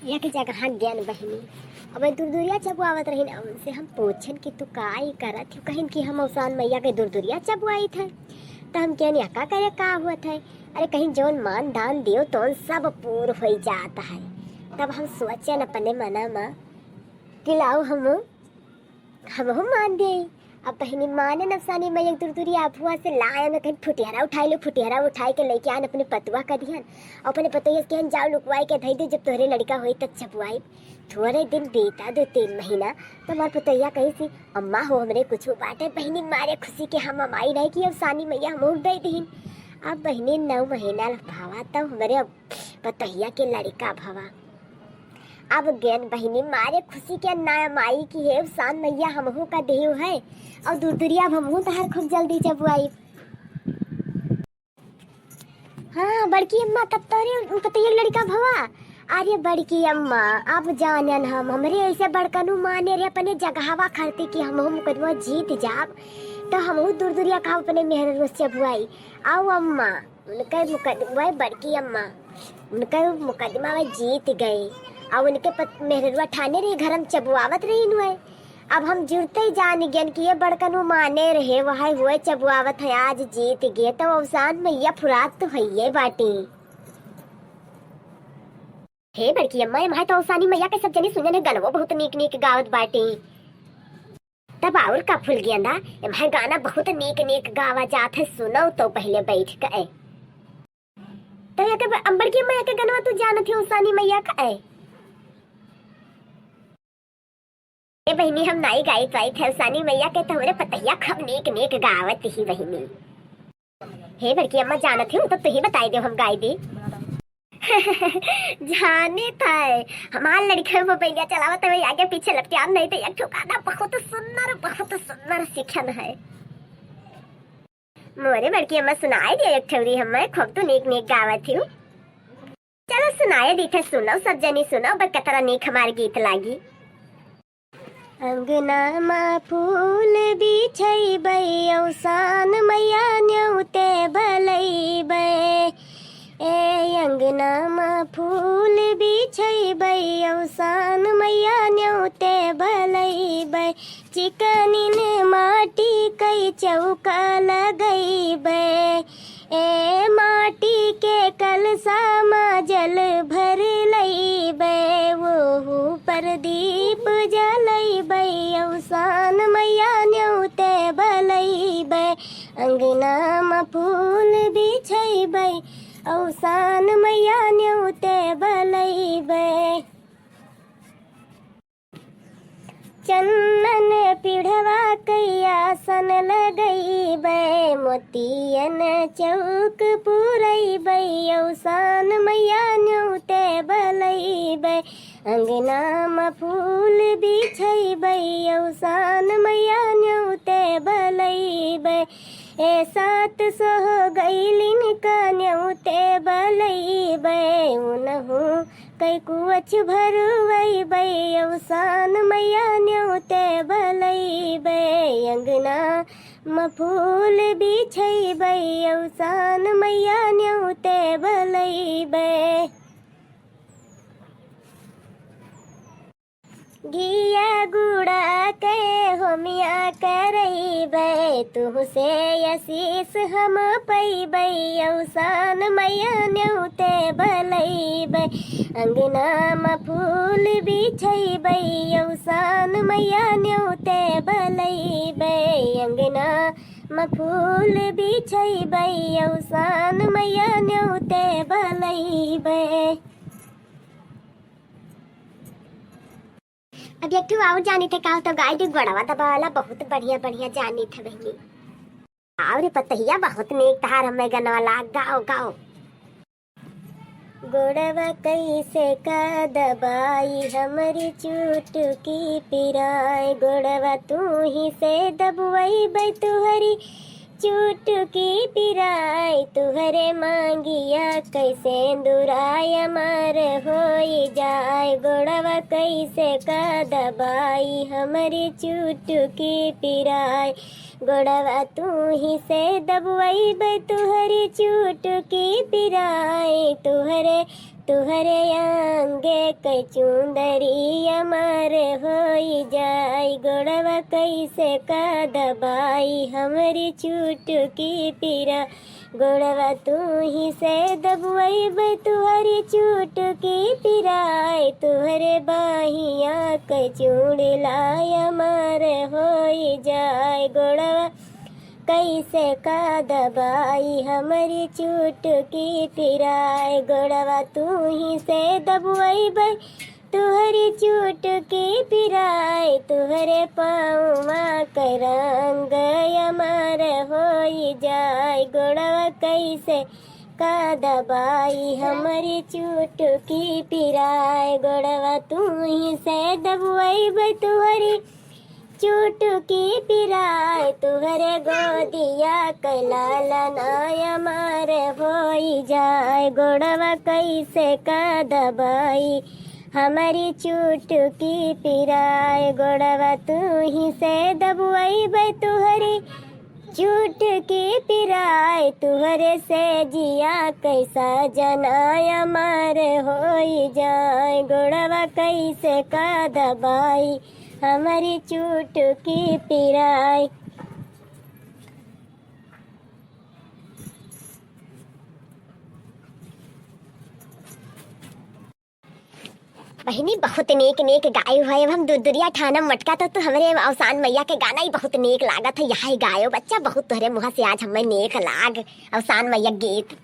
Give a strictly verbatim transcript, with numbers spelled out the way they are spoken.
एक जगह गेन बहिनी, अब दुरदुरिया चबुआवत रहिन। अब उनसे हम पूछन कि तू का ई करत हो? कहिन कि हम अवसान मइया के दुरदुरिया चबुआइत है। त हम कहन, "या का करे, का होत है?" अरे, कहिन, "जौन मान दान दियो, तौन सब पूर होइ जात है।" तब हम सोचन अपने मना मा कि लाओ हम हमहू मान देई। अब बहिनी माने अवसानी मइया के दुरदुरिया, अब हुआ से लायन कहिन फुटिहरा उठाई लो, फुटिहरा उठाई के लइके आन अपने पतुआ क दिहन। अउर अपने पतोहिया से कहन, "जाओ लुकवाई के धई दे, जब तोहरे लड़िका होई तब चबुआई।" थोरे दिन बीता, दो तीन महीना, तो हमार पतोहिया कहिस, "अम्मा हो, हमरे कुछ बाटे।" बहिनी मारे खुसी के हम अमाई रहे कि अवसानी मइया हमहू दे दिहिन। अब बहिनी नौ महीना भवा तब हमरे पतोहिया के लड़िका भवा। अब गेन बहिनी मारे खुसी के ना माई कि हे अवसान मइया हमहू का देहु है, अउर दुरदुरिया अब हमहू तहार खूब जल्दी चबुआई। हाँ बड़की अम्मा, तब तोहरे पतोहिया के लड़िका भवा। अरे बड़की अम्मा, अब जानन हम, हमरे ऐसे बड़कनू माने रहे अपने जगहवा खरते कि हमहू मुकदमा जीत जाब, तो हमहू दुरदुरिया का अपने मेहररुआ से चबुआई। आओ अम्मा, उनके मुकदमा, बड़की अम्मा, उनके मुकदमा में जीत गए। अब उनके पत-, मेहररुआ ठाने रही, घर में चबुआवत रही नु है। अब हम जुरते ही जान गेन कि ये बड़कनू माने रहे, वह हुए चबुआवत है, आज जीत गए, तो अवसान मइया फुरात तो हइये बाटी। हे बड़की अम्मा, एम्है तो अवसानी मइया के सब जनी सुनन है, गनवो बहुत नीक नीक गावत बाटी। तब और का फूल गेंदा, एम्है गाना बहुत नीक नीक गावा जात है, सुनौ तो पहिले बैठ के। तो या के ब-, बड़की अम्मा, या के गनवा तू जानत ही अवसानी मइया का है? ए बहिनी, हम नाई गाइत वाइत है अवसानी मइया के, तो हमरे पतोहिया खूब नीक नीक गावत ही बहिनी। हे बड़की अम्मा, जानत ही तो तुही बताई दे, हम गाई दे। जाने था, हमार लड़िका मोबाइलिया चलावत है, आगे पीछे लपटियान नहीं तो एक ठो गाना बहुत सुंदर, बहुत सुंदर सीखन है। मोरे बड़की अम्मा, सुनाई दे एक ठौरी, हमें खूब तो नीक नीक गावत ही। चलो सुनाए दीथे, सुनौ सब जनी सुनौ, बा कतरा नीक हमार गीत लागी। अंगना मा फूल बिछइबै, अवसान मइया न्यौते बलइबै। ए अंगना मा फूल बिछइबै, अवसान मइया न्यौते बलइबै। चिकनिन माटी कइ चौका लगइबै। ए माटी के कलसा मा जल भर लइबै, ओहू पर दीप जलइबै, अवसान मइया न्यौते बलइबै। अंगना मा फूल बिछइबै, अवसान मइया न्यौते बलइबै। चन्नन पिढ़वा कइ आसन लगइबै, मोतियन चौक पुरइबै, अवसान मइया न्यौते बलइबै। अंगना म फूल बिछइबै, अवसान मइया न्यौते बलइबै। ए सात सोहगइलिन का न्यौते बलइबै, उनहू कइ कुअछ भरुवइबै, अवसान मइया न्यौते बलइबै। अंगना म फूल बिछइबै, अवसान मइया न्यौते बलइबै। घिया गुड़ा के होमिया करइबै, तुहसे आशीष हम पइबै, अवसान मइया न्यौते बलइबै। अंगना म फूल बिछइबै, अवसान मइया न्यौते बलइबै। अंगना म फूल बिछइबै, अवसान मइया न्यौते बलइबै। अब एक ठो और जानी थे का हो तो गाय दे गोड़वा दबावला, बहुत बढ़िया बढ़िया जानी थे बहिनी। और पतहिया बहुत नीक तहार हमें गनवा लाग, गाओ गाओ। गोड़वा कैसे का दबाई हमरी चुटकी पिराए, गोड़वा तू ही से दबवइबै तुहरी चुटकी पिराई, तुहरे मांगिया कैसे दुराय अमर होई जाए, गोड़वा कैसे का दबाई हमरी चुटकी पिराई, गोड़वा तू ही से दबवइबै तुहरी चुटकी पिराई, तुहरे तुहरे अंगे के चुंदरी अमर होई जाई, गोड़वा कैसे का दबाई हमरी चुटकी पीरा। गोड़वा तू ही से दबवैबे तुहरी चुटकी पिराए, तुहरे बाहिया के चूड़िला अमर होई जाए। गोड़वा कैसे का दबाई हमरी चुटकी पिराए, गोड़वा तू ही से दबवैबे तुहरी चुटकी पिराए, तुहरे पाँववा के रंग अमर होई जाए। गोड़वा कैसे का दबाई हमरी चुटकी पिराए, गोड़वा तू ही से दबवैबे तुहरी चुटकी पिराए, तुहरे गोदिया के लालना अमर होई जाए। गोड़वा कैसे का दबाई हमरी चुटकी पिराए, गोड़वा तू ही से दबवैबे तुहरी चुटकी पिराए, तुहरे से जिया कैसा जना अमर होई जाए। गोड़वा कैसे का दबाई हमरी चुटकी पिराए। बहिनी, बहुत नेक नेक गायो है। अब हम दुदुरिया ठानम मटका तो तू हमरे अवसान मैया के गाना ही बहुत नेक लागत है। यही गायो बच्चा, बहुत तोहरे मुँह से आज हमें नेक लाग अवसान मैया के गीत।